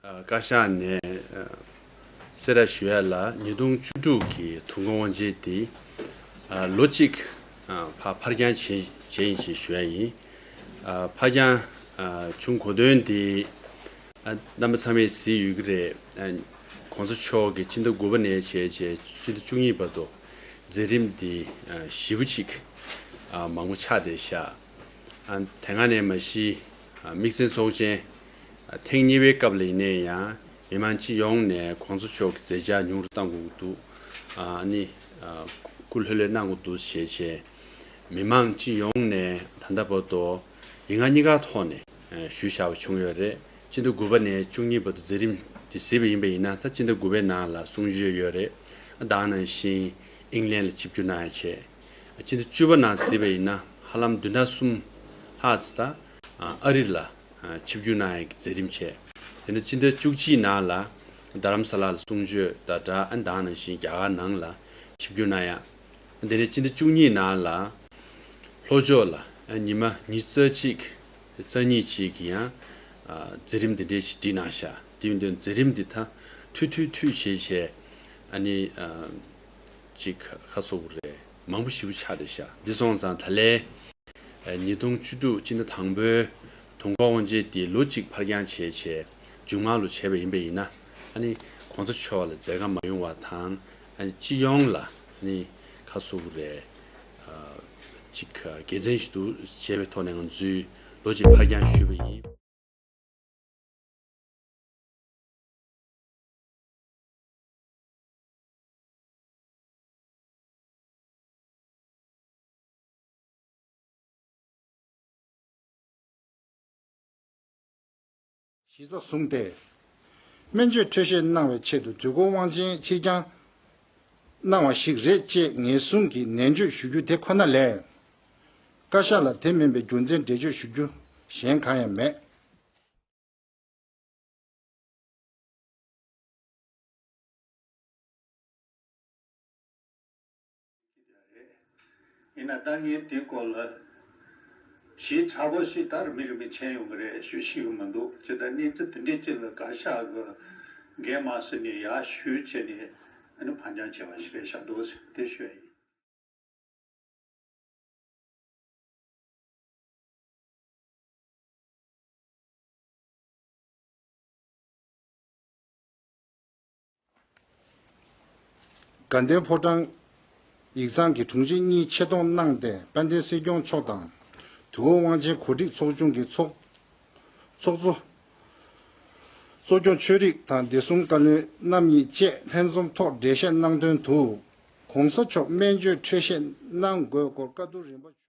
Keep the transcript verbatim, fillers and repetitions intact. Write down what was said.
བཀའ་ཤག་ནས་གསལ་བསྒྲགས་ཞུ་ཡ་ལ། ཉིས་སྟོང་བཅུ་དྲུག་གི་དུས་འཁོར་དབང་ཆེན་དེ་ལོ་གཅིག་ཕར་འཕར་འགྱངས་བྱས་བྱས་ཡིན་ཞེས་ཞུ་ཡ་ཡིན། ཕར་འགྱངས་བྱུང་གོ་དོན་དེ་རྣམ་པ་ཚང་མས་གཟིགས་ཡོད་ཀྱི་རེད། གོང་ས་མཆོག་གིས་སྤྱི་ཟླ་དགུ་པ་ནས་བྱས་བྱས་སྤྱི་ཟླ་བཅུ་གཉིས་བར་དུ་མཛད་རིམ་དེ་ཞེ་པོ་ཅིག་མང་པོ་ཆགས་བསྡད་ཤག་དེ་སྔ་ནས་མ་གཞི་དམིགས་བསལ་ཚོགས་ཆེན་ཐེངས་གཉིས་པའི་སྐབས་ལ་ཡིན་ནའི་ཡང་མི་མང་སྤྱི་ཡོངས་ནས་གོང་ས་མཆོག་གི་མཛད་འཆར་ཉུང་རུ་གཏང་དགོས་ཀྱི་འདུག་ཨ་ནི་སྐུ་ལྷོད་ལྷོད་གནང་དགོས་འདུག་ཞེས་བྱས། མི་མང་སྤྱི་ཡོངས་ནས་ད་ལྟ་བར་དུ་ཡིག་ངག་གཉིས་ཀ་ཐོག་ནས་ཞུས་བཞག་པ་བྱུང་ཡོད་རེད། སྤྱི་ཟླ་དགུ་པ་ནས་བཅུ་གཉིས་བར་དུ་མཛད་རིམ་དེ་གཟིགས་པ་ཡིན་པ་ཡིན་ན། ད་སྤྱི་ཟླ་དགུ་པའི་ནང་ལ་གསུང་ཆོས་ཡོད་རེད། ད་ག་ནང་བཞིན་ཨིང་ལན་ལ་ཆིབས་བསྒྱུར་གནང་ཡ་བྱས། སྤྱི་ཟླ་བཅུ་པ་ནང་གཟིགས་པ་ཡིན་ན་ཧ་ལམ་བདུན་ཕྲག་གསུམ་ལྷག་ཙམ་ད་ཨ་རི་ལ་ཆིབས་བསྒྱུར་གནང་ཡ་གི་མཛད་རིམ་བྱས། དེ་ནས་སྤྱི་ཟླ་བཅུ་གཅིག་ནང་ལ་རྡ་རམ་ས་ལ་ལ་གསུང་ཆོས་དང་སྦྲགས། ཨ་ནི་ད་ག་ནང་བཞིན་རྒྱ་གར་ནང་ལ་ཆིབས་བསྒྱུར་གནང་ཡ། དེ་ནས་སྤྱི་ཟླ་བཅུ་གཉིས་ནང་ལ་ལྷོ་ཕྱོགས་ལ་ཨ་ཉི་མ་ཉི་ཤུ་རྩ་གཅིག་རྩ་གཉིས་ཅིག་གི་ཡང་མཛད་རིམ་དེ་འདྲས་ཤིག་བསྒྲིགས་གནང་ཤག་དེ་ཡིན་དུས་མཛད་རིམ་འདི་ད་མཐུད་མཐུད་མཐུད་བྱས་བྱས་ཨ་ནི་ཅིག་ཁ་སོ་རེད། མང་པོ་ཞེ་པོ་ཆགས་བསྡད་ཤག་འདི་སོང་ཙང་ད་ལན་ཉིས་སྟོང་བཅུ་དྲུག་སྤྱི་ཟླ་དང་པོའི་དུས་འཁོར་དབང་ཆེན་དེ་ལོ་གཅིག་ཕར་འགྱངས་བྱས་བྱས་མཇུག་མ་ལོ་བྱས་པ་ཡིན་པ་ཡིན་ན། ཨ་ནི་གོང་ས་མཆོག་ལ་མཛད་དཀའ་མ་ཡོང་བ་དང་། ཨ་ནི་སྤྱི་ཡོངས་ལ་ཨ་ནི་ཁ་སོ་རེད། ཅིག་དགེ་མཚན་ཞིག་འདུག་བྱས་པའི་ཐོག་ནས་ང་ཚོས་ལོ་གཅིག་ཕར་འགྱངས་ཞུས་པ་ཡིན། གཞི་རྩ་བཟུང་སྟེ། སྨན་བཅོས་འཕྲོད་བཞེས་གནང་བའི་ཆེད་དུ་དུས་འཁོར་དབང་ཆེན་ཕྱིར་འགྱངས་གནང་བ་ཞིག་རེད་ཅེས་ངེས་བཟུང་གིས་ནན་བརྗོད་ཞུ་རྒྱུ་དེ་ཁོ་ན་ལས། བཀའ་ཤག་ལ་དེ་མིན་པའི་རྒྱུ་མཚན་འགྲེལ་བརྗོད་ཞུ་རྒྱུ་གཞན་གང་ཡང་མེད། ཡིན་ན་ད་ངས་དེའི་སྐོར་ལ་ཞིབ་ཚགས་པོ་ཞིག་ད་རིན་མེད་རིན་མེད་མཁྱེན་ཡོང་གི་རེད་ཞུ་ཤེས་ཀྱི་མི་འདུག་ཅི་ལྟར་གནས་ཚུལ་དེ་འདྲའི་ཅིག་ལ་བཀའ་ཤག་གི་འགན་མ་ཟིན་ནས་ཡར་ཞུས་བྱས་ནས་ཨ་ནི་ཕར་འགྱངས་བྱས་པ་ཞིག་རེད་ཤག་འདུག་ཟེར་དེ་ཞུ་ཡ་ཡིན། དགའ་ལྡན་ཕོ་བྲང་ཡིག་ཚང་གི་དྲུང་ཆེ་གཉིས་ཆེད་གཏོང་གནང་སྟེ། དཔལ་ལྡན་སྲིད་སྐྱོང་མཆོག་དང་དུས་འཁོར་དབང་ཆེན་གོ་སྒྲིག་ཚོགས་ཆུང་གི་ཚོགས་ཚོགས་གཙོ་གཙོ་སྐྱོང་ཆོས་རིག་དང་བདེ་སྲུང་བཀའ་བློན་རྣམ་གཉིས་བཅས་ལྷན་འཛོམས་ཐོག་འགྲེལ་བཤད་གནང་དོན་དུ། གོང་ས་མཆོག་སྨན་བཅོས་འཕྲོད་བཞེས་གནང་དགོས་སྐོར་བཀའ་བསྡུར་རིམ་པ།